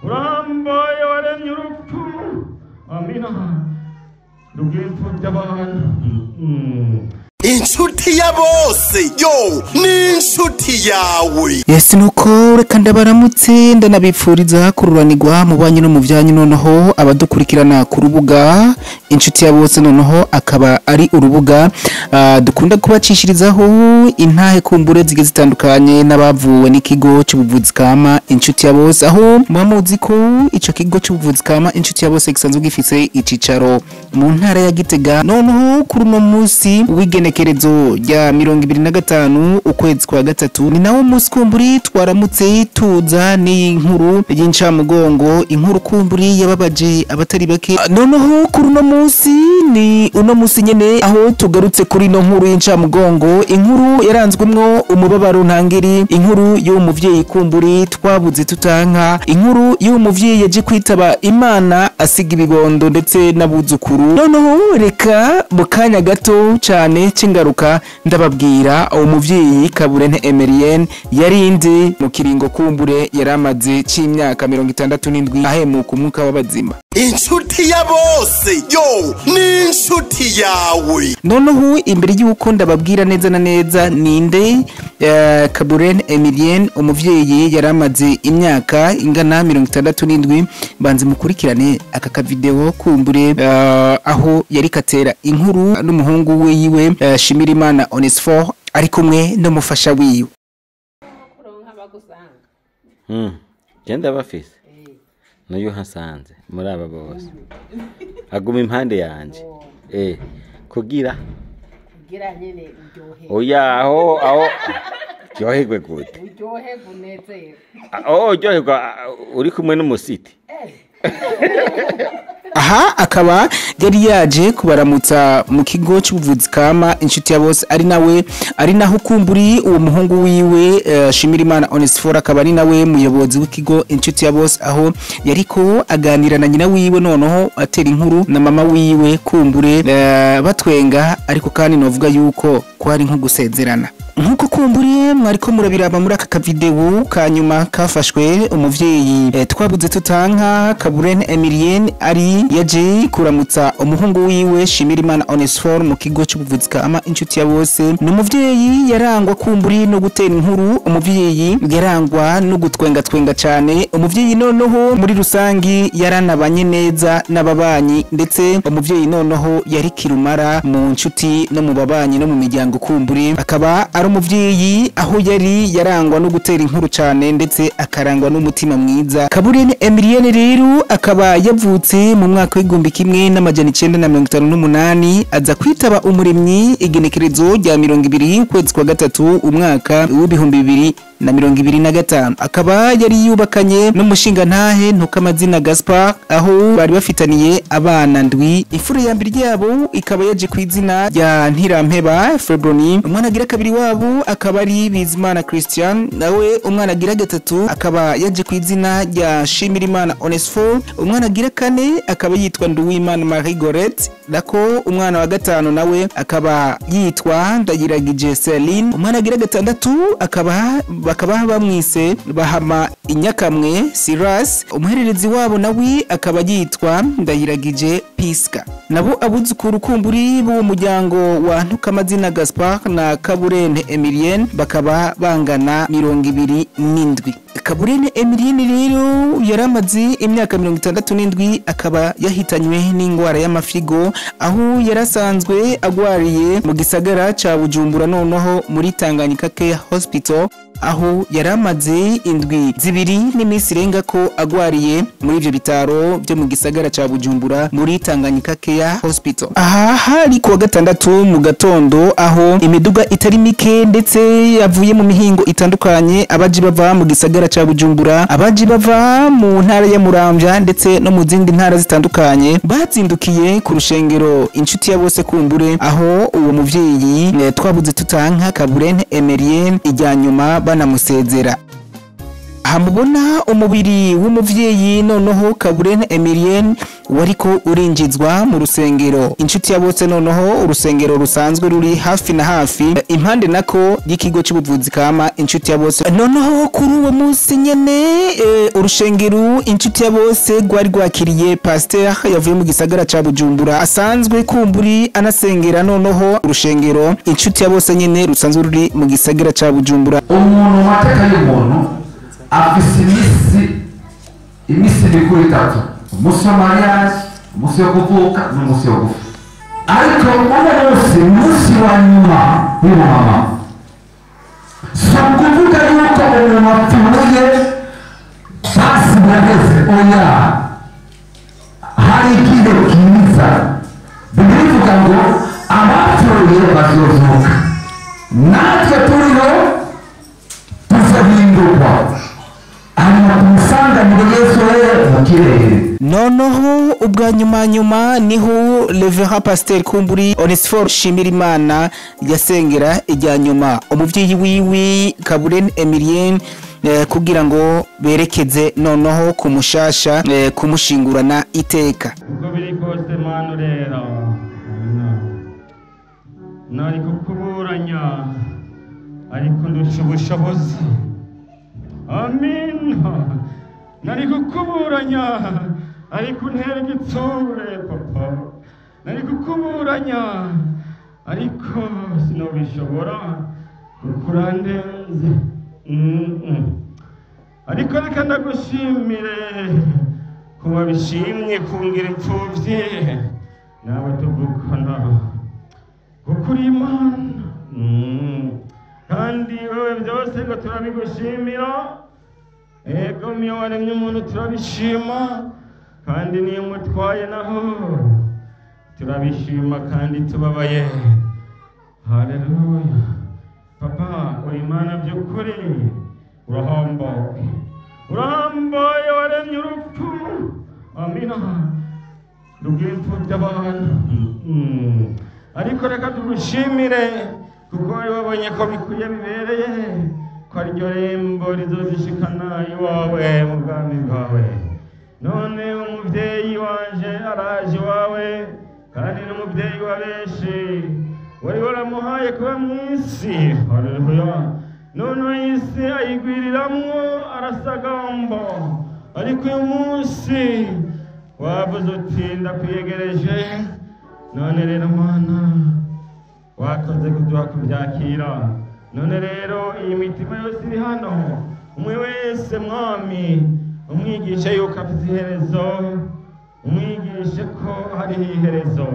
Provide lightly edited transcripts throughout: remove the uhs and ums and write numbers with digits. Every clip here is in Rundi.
Urambaye waremye urupfu. Amina. Rubw'impfu by'abantu. Inshuti ya bose yo ni inshuti yawe. Yes, nuko reka ndabaramutse, ndanabipfuriza kururanirwa mu banyu no mu byanyu. Noneho abadukurikirana ku rubuga Inshuti ya Bose, noneho akaba ari urubuga dukunda kubacishirizaho intahe kumbure zigiye zitandukanye n'abavuwe n'ikigo cy'ubuvuzi kama Inshuti ya Bose, aho muba muzi ko ico kigo cy'ubuvuzi kama Inshuti ya Bose gisanzwe gifise icicaro mu ntara ya Gitega. Noneho kuri uno munsi w'igenekerezo rya 25 ukwezi kwa gatatu, ni nawo munsi kumburi twaramutse tuza n'inkuru y'incamugongo, inkuru kumburi yababaje abatari bake. Noneho kuri uno munsi, ni uno munsi nyene aho tugarutse kuri ino nkuru y'incamugongo, inkuru yaranzwemwo umubabaro ntangiri, inkuru y'uwo muvyeyi kumburi twabuze tutanka, inkuru y'uwo muvyeyi yaje kwitaba Imana asiga ibibondo ndetse n'abuzukuru. Noneho reka mu kanya gato cane c'ingaruka ndababwira uwo muvyeyi Kaburente Emerienne yarinde mu kiringo kumbure yaramaze c'imyaka 67 ahemuka umwuka w'abazima. Inshuti ya bose yo ni inshuti yawe. Noneho imbere y'uko ndababwira neza na neza ninde Kaburente Emilienne, umuvyeyi yaramaze imyaka ingana 67, banze mukurikirane aka kavideo kumbure aho yari katera inkuru n'umuhungu wiwe Shimirimana Onesphore ari kumwe n'umufasha wiwe. Kuronka abagusanga. Genda bafise n'uyu hasanze muri aba bose aguma impande yanje kugira kugira nyene uryohe. Oya, aho aho ryoherwe gute? Uryohe unezerwe. Oh, uryoherwa uri kumwe n'umusiti. Aha akaba yari yaje kubaramutsa mu kigo cy'ubuvuzi kama Inshuti ya Bose, ari nawe ari naho kumburi uwo muhungu wiwe Shimirimana Onesphore akaba ari nawe muyobozi w'ikigo Inshuti ya Bose, aho yariko aganira na nyina wiwe, noneho atera inkuru na mama wiwe kumbure batwenga, ariko kandi novuga yuko kwari nko gusezerana. Nkuko kumburiye mwariko murabiraba muri aka kavideo kanyuma kafashwe umuvyeyi twabuze tutanka Kaburene Emilienne ari yaje kuramutsa umuhungu wiwe Shimirimana Onesphore mu kigo cy'ubuvuzi kama Inshuti ya Bose. Ni umuvyeyi yarangwa kumburi no gutera inkuru, umuvyeyi yarangwa no gutwenga twenga cyane, umuvyeyi noneho muri rusangi yaranabanye neza n'ababanyi, ndetse umuvyeyi noneho yari kirumara mu nshuti no mu babanyi no mu miryango kumburi. Akaba ari umuvyeyi aho yari yarangwa no gutera inkuru cyane ndetse akarangwa n'umutima mwiza. Kaburene Emilienne rero akaba yavutse mu mwaka w'1958, aza kwitaba umuremyi igenekerezo rya 20 ukwezi kwa gatatu umwaka w'2025. Akaba yari yubakanye n'umushingantahe Ntukamazina Gaspard, aho bari bafitaniye abana ndwi. Imfura ya mbere yabo ikaba yaje ku izina rya Ntirampeba Febroni, umwana agira kabiri wabo akaba ari Bizimana Christian, nawe umwana agira gatatu akaba yaje ku izina rya Shimirimana Onesphore, umwana agira kane akaba yitwa Nduwimana Marie Gorette, nako umwana wa gatanu nawe akaba yitwa Ndayiragije Celine, umwana agira gatandatu akaba bakaba bamwise Bahama Inyakamwe Siras, umuhererezi wabo nawe akaba yitwa Ndayiragije Piska. Nabo abuzukuru kumburi b'uwo muryango wa Ntukamazina Gaspard na Kaburente Emilienne bakaba bangana 27. Kaburente Emilienne rero yaramaze imyaka 67, akaba yahitanywe n'ingwara y'amafigo, aho yarasanzwe agwariye mu gisagara ca Bujumbura, noneho muri Tanganyika Care Hospital, aho yaramaze indwi zibiri n'iminsi irenga ko agwariye muri ivyo bitaro byo mu gisagara ca Bujumbura muri Tanganyika Care Hospital. Aha hari kuwa gatandatu mu gatondo, aho imiduga itari mike ndetse yavuye mu mihingo itandukanye, abaji bava mu gisagara ca Bujumbura, abaji bava mu ntara ya Muramvya ndetse no mu zindi ntara zitandukanye, bazindukiye ku rushengero Inshuti ya Bose kumbure, aho uwo muvyeyi twabuze tutanka Kaburente Emilienne ijya nyuma banamusezera. Hamubona umubiri w'umuvyeyi noneho Kaburene Emilienne wariko urinjizwa mu rusengero Inshuti ya Bose, noneho urusengero rusanzwe ruri hafi na hafi impande nako y'ikigo cy'ubuvuzi kama Inshuti ya Bose. Noneho kuri uwo munsi nyene urushengero Inshuti ya Bose rwari rwakiriye pasteur yavuye mu gisagara ca Bujumbura, asanzwe kumburi anasengera noneho urushengero Inshuti ya Bose nyene rusanzwe ruri mu gisagara ca Bujumbura. Umuntu mu mateka y'umuntu afise iminsi mikuru itatu: umunsi wa mariage, umunsi wo kuvuka n'umunsi wo gupfa. Ariko uno munsi, umunsi wa nyuma w'umumama, si ukuvuga yuko umuntu apfuye basi biraheze, oya. Hari igihe kiza Bibiliya ivuga ngo abapfuye bazozuka, natwe turiho tuzohindurwa, hanyuma tumusanganire Yesu rero mu kirere. Noneho ubwa nyuma nyuma niho Reverend Pasteur Kumburi Onesphore Shimirimana yasengera ijya nyuma umuvyeyi wiwe Kaburene Emilienne, kugira ngo berekeze noneho kumushasha kumushingurana iteka. Uko biri kose, Mana urera, nari kukuburanya ariko ndusha ubushobozi. Amina. Nari kukuburanya ariko untera igitsure, papa. Nari kukuburanya ariko sinobishobora kuko urandenze. Ariko reka ndagushimire ko wabishimye kungira imfuvyi nawe tuvukana, kuko uri Imana. Kandi wewe byose ngo turabigushimira. Ego, niyo waremye umuntu turabishima, kandi niyo umutwaye naho turabishima kandi tubabaye. Haleluya! Papa, uri Imana by'ukuri, urahambaye, urahambaye, waremye urupfu, amina, rubw'impfu by'abantu. Ariko reka tugushimire kuko wari wabonye ko bikwiye, bibereye ko ariryo rembo rizozishikana iwawe mu bwami bwawe. None umubyeyi wanje araje iwawe, kandi n'umubyeyi wa benshi wari waramuhaye kuba mu isi. Haleluya! None isi ayigwiriramwo, arasagamba, ariko uyu munsi wavuze uti: "Ndakwiyegereje." None rero Mana, wakoze kuduha kubyakira. None rero iyi mitima yose iri hano, umwe wese, Mwami, umwigishe yuko afite iherezo, umwigishe ko hariho iherezo.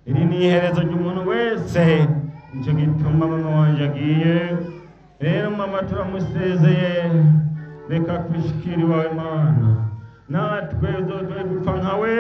Iri ni iherezo ry'umuntu wese. Nicyo gituma mama wanje agiye. Rero mama turamusezeye, reka kwishikira iwawe, Mana. Natwe uzoduhe gupfa nkawe,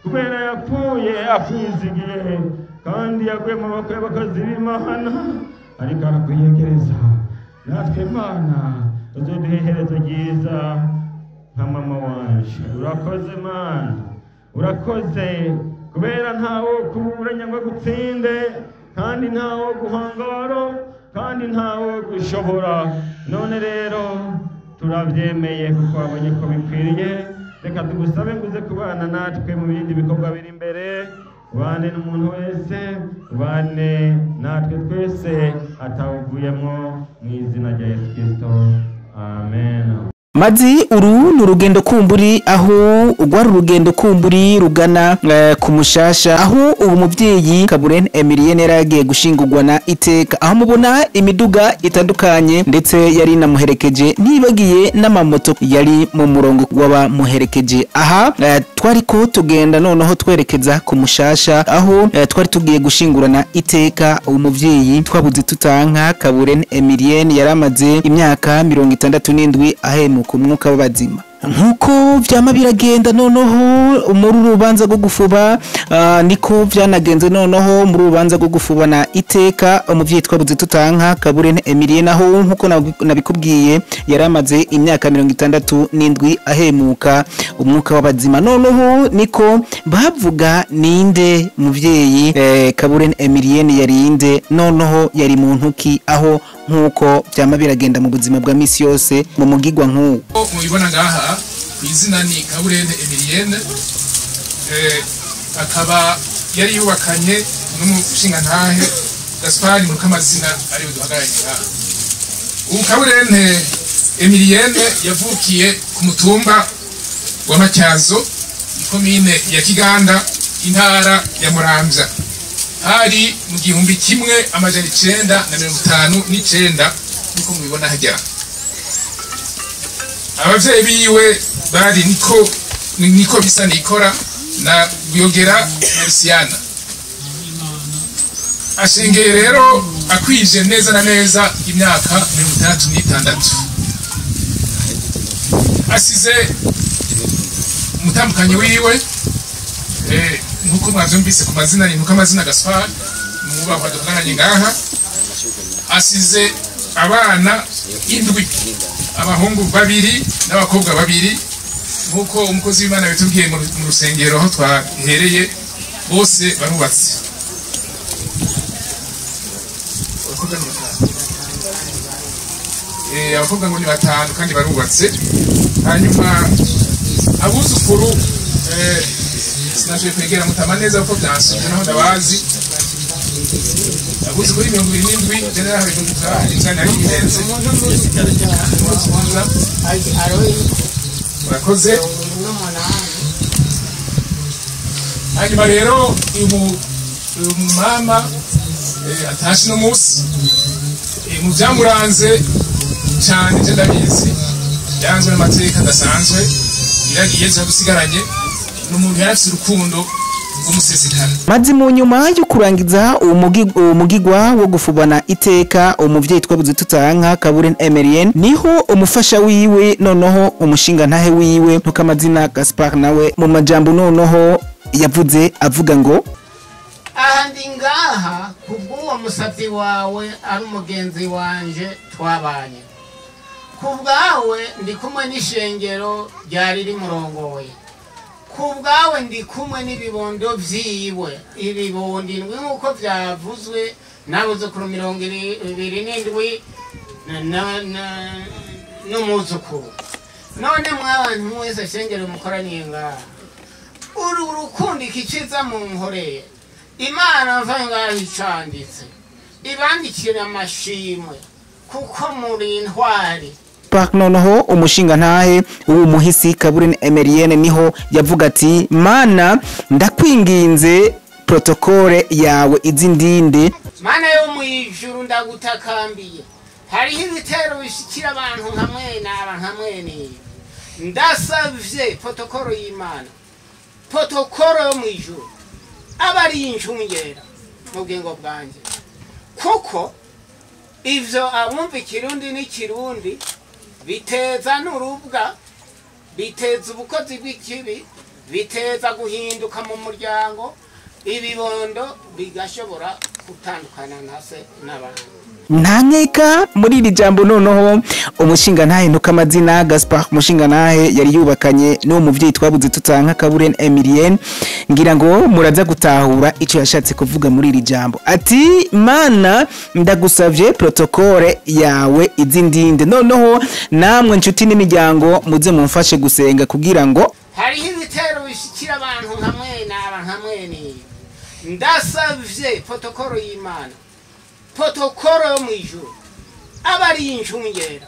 kubera yapfuye akwizigiye, kandi yaguye mu maboko y'abakozi b'Imana ariko arakwiyegereza. Natwe, Mana, uzoduhe iherezo ryiza nka mama wanje. Urakoze, Mana, urakoze, kubera ntawo kuburanya ngo agutsinde, kandi ntawo guhangara, kandi ntawo gushobora. None rero turabyemeye kuko wabonye ko bikwiriye. Reka tugusabe ngo uze kubana natwe mu bindi bikorwa biri imbere, ubane n'umuntu wese, ubane natwe twese atawuvuyemo, mu izina rya Yesu Kristo, amen. Mazi uru ni urugendo kumburi, aho rwari urugendo kumburi rugana ku mushasha, aho ubu muvyeyi Kaburene Emilienne yari yagiye gushingurwa na iteka, aho mubona imiduga itandukanye ndetse yari inamuherekeje, ntibagiye n'amamoto yari mu murongo w'abamuherekeje. Aha twariko tugenda noneho twerekeza ku mushasha, aho twari tugiye gushingurana iteka uwo muvyeyi twabuze tutanka, Kaburene Emilienne, yari amaze imyaka 67 ahemuka umwuka w'abazima. Nkuko vyama biragenda noneho muri urubanza rwo gufuba, niko vyanagenze noneho muri urubanza rwo gufuba na iteka umuvyeyi twabuze tutanka Kaburene Emilie, naho nkuko nabikubwiye yaramaze imyaka 67 ahemuka umwuka w'abazima. Noneho niko bavuga ninde muvyeyi Kaburene Emilienne yarinde, noneho yari muntu ki, aho nkuko vyama biragenda mu buzima bwa misi yose mu mugigwa nk'uwo mubibona ngaha ku izina ni Kaburene Emilienne, akaba yari yubakanye n'umushingantahe Gaspard Mukamazina ari we duhagararanye ngaha. Ubu Kaburene Emilienne yavukiye ku mutumba wa Matyazo, ikomine ya Kiganda, intara ya Muramvya, hari mu 1959 niko mubibona hagera. Abavyeyi biwe bari niko bisa nikora na Buyogera Marciana. Ashengeye rero akwije neza na neza imyaka 66. Asize umutambukanyi wiwe, nkuko mwavyumvise ku mazina ni Mukamazina Gaspard mwubahwa duhagararanye ngaha. Asize abana 7, abahungu 2 n'abakobwa 2, nkuko umukozi w'Imana bitubwiye mu rusengero aho twahereye, bose barubatse. Abakobwa ngo ni 5 kandi barubatse. Hanyuma abuzukuru sinashoboye kwegera Mutama neza kuko byansubye naho ndabazi. Abuzukuru 27 general birenze. Murakoze. Hanyuma rero uyu mama atashe no munsi mu byamuranze cyane je ndabizi, yaranzwe n'amateka adasanzwe, iragiye dusigaranye n'umuntu yarafise urukundo rw'umusesekara. Maze mu nyuma yo kurangiza umugigwa wo gufubana iteka umuvyeyi twabuze tutanka Kaburene Emilienne, niho umufasha wiwe noneho umushinga ntahe wiwe Ntukamazina Gaspard nawe mu majambo noneho yavuze avuga ngo: aha ndi ngaha kubw'uwo musatsi wawe ari umugenzi wanje twabanye, kubwawe ndi kumwe n'ishengero ryari rimurongoye, kubwawe ndi kumwe n'ibibondo vyiwe, ibibondo 7 nk'uko vyavuzwe n'abuzukuru 27 n'umwuzukuru. None mwabantu mwese shengero mukoraniye ngaha, uru rukundo ikikiza mu nkoreye Imana mva ngaho icanditse ibandikira amashimwe kuko muri intwari. Park noneho umushinga ntahe uwo muhisi Kaburene Emilienne niho yavuga ati: Mana ndakwinginze protokole yawe izindinde. Mana yo mu ijuru ndagutakambiye, hariho ibitero bishikira abantu nka mwene aba nka mwene, ndasavye protokolo y'Imana, protokolo yo mu ijuru aba ari incungera mu bwingo bwanjye, kuko ivyo abumva ikirundi n'ikirundi biteza n'urubwa, biteza ubukozi bw'ikibi, biteza guhinduka mu muryango, ibibondo bigashobora gutandukana na se n'abantu. Nta nkeka muri iri jambo noneho umushinga ntahe Ntukamazina Gaspard umushinga ntahe yari yubakanye n'uwo muvyeyi twabuze tutanka Kaburene Emilienne, ngira ngo muraza gutahura ico yashatse kuvuga muri iri jambo. Ati: Mana ndagusavye protokole yawe izindinde. Noneho namwe nshuti n'imiryango muze mumfashe gusenga kugira ngo hariho ibitero bishikira abantu nka mwene aba nka mwene, ndasavye protokolo y'Imana, protokolo yo mu ijuru aba ari incungera,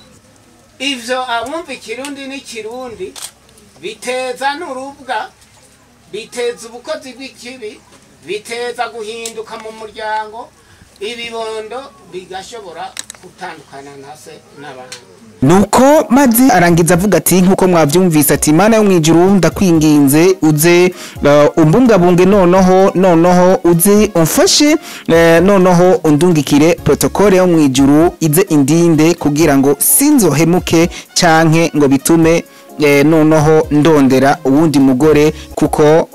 ivyo abumva ikirundi n'ikirundi biteza n'urubwa, biteza ubukozi bw'ikibi, biteza guhinduka mu muryango, ibibondo bigashobora gutandukana na se n'abantu. Nuko maze arangiza avuga ati nkuko mwavyumvise ati Mana yo mwijuru ndakwinginze uze umbungabunge noneho uze umfashe noneho undungikire protokole yo mwijuru ize indinde kugira ngo sinzohemuke canke ngo bitume Noneho ndondera uwundi mugore, kuko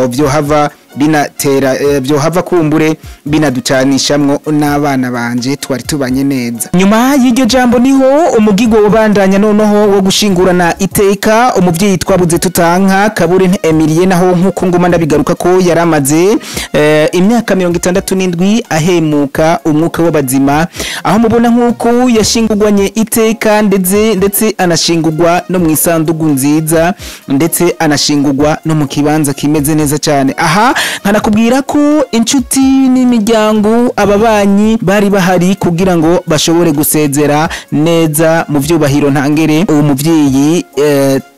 vyohava binatera, vyohava kumbure binaducanishamwo n'abana banje twari tubanye neza. Nyuma y'iryo jambo niho umugigo wabandanya noneho wo gushingurana iteka umuvyeyi twabuze tutanka, Kabure Emilie. Naho nkuko nguma ndabigaruka ko yaramaze imyaka 67 ahemuka umwuka w'abazima, aho mubona nkuko yashingurwanye iteka, ndetse anashingurwa no mu isandugu nziza, ndetse anashingurwa no mu kibanza kimeze neza cyane. Aha nkanakubwira ko inshuti n'imiryango, ababanyi bari bahari kugira ngo bashobore gusezera neza mu vyubahiro ntangere uwo muvyeyi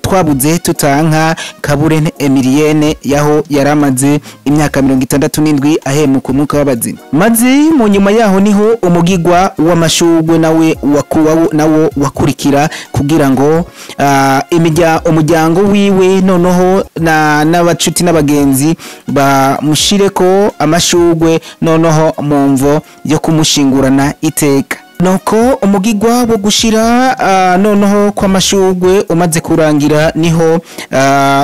twabuze tutanka, Kabure Emilienne, yaho yaramaze imyaka 67 ahemuka umwuka w'abazima. Maze mu nyuma yaho niho umugigwa w'amashugwe nawe wakuwa nawo wakurikira, kugira ngo umuryango wiwe noneho na n'abacuti n'abagenzi bamushireko amashugwe, noneho mu mvo yo kumushingurana iteka. Nuko umugigwa wo gushira noneho kw'amashugwe umaze kurangira, niho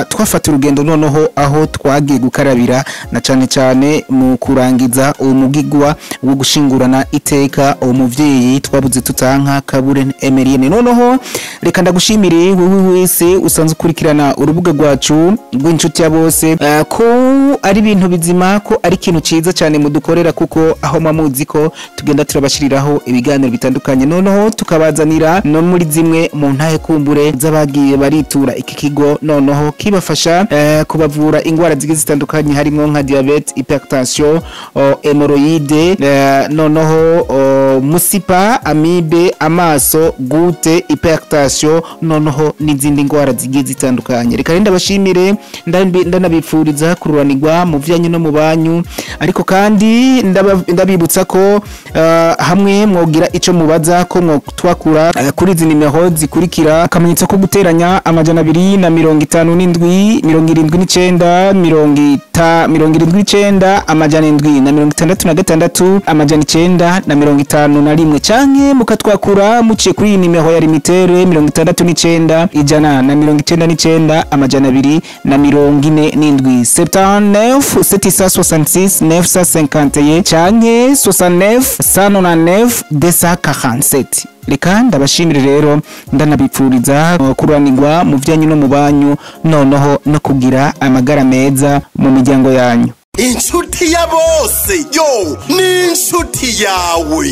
twafata urugendo noneho aho twagiye gukarabira, na cane cane mu kurangiza uwo mugigwa wo gushingurana iteka uwo muvyeyi twabuze tutanka, Kabure Emerienne. Noneho reka ndagushimire wewe wese usanzwe ukurikirana urubuga rwacu rw'Inshuti ya Bose, ko ari ibintu bizima, ko ari ikintu ciza cyane mudukorera, kuko aho muzi ko tugenda turabashiriraho ibiganiro bitandukanye, noneho tukabazanira no muri zimwe mu ntahe kumbure z'abagiye baritura iki kigo, noneho kibafasha kubavura ingwara zigiye zitandukanye, harimo nka diabète, hypertension, hémorroïde, noneho musipa, amibe, amaso, goutte, hypertension, noneho n'izindi ngwara zigiye zitandukanye. Reka rero ndabashimire, ndanabipfuriza kururanirwa mu vyanyu no mu banyu, ariko kandi ndabibutsa ko hamwe mwogira ico mubaza ko mwotwakura kuri izi nimero zikurikira: akamenyetso ko guteranya 257 79 79 766 951, canke mukatwakura muciye kuri iyi nimero ya Lumitel, 69 199 247, 79 766 951 canke 69 199 247. Reka ndabashimire rero, ndanabipfuriza kuranirwa mu vyanyu no mu banyu, noneho no kugira amagara meza mu miryango yanyu. Inshuti ya bose yo ni inshuti yawe.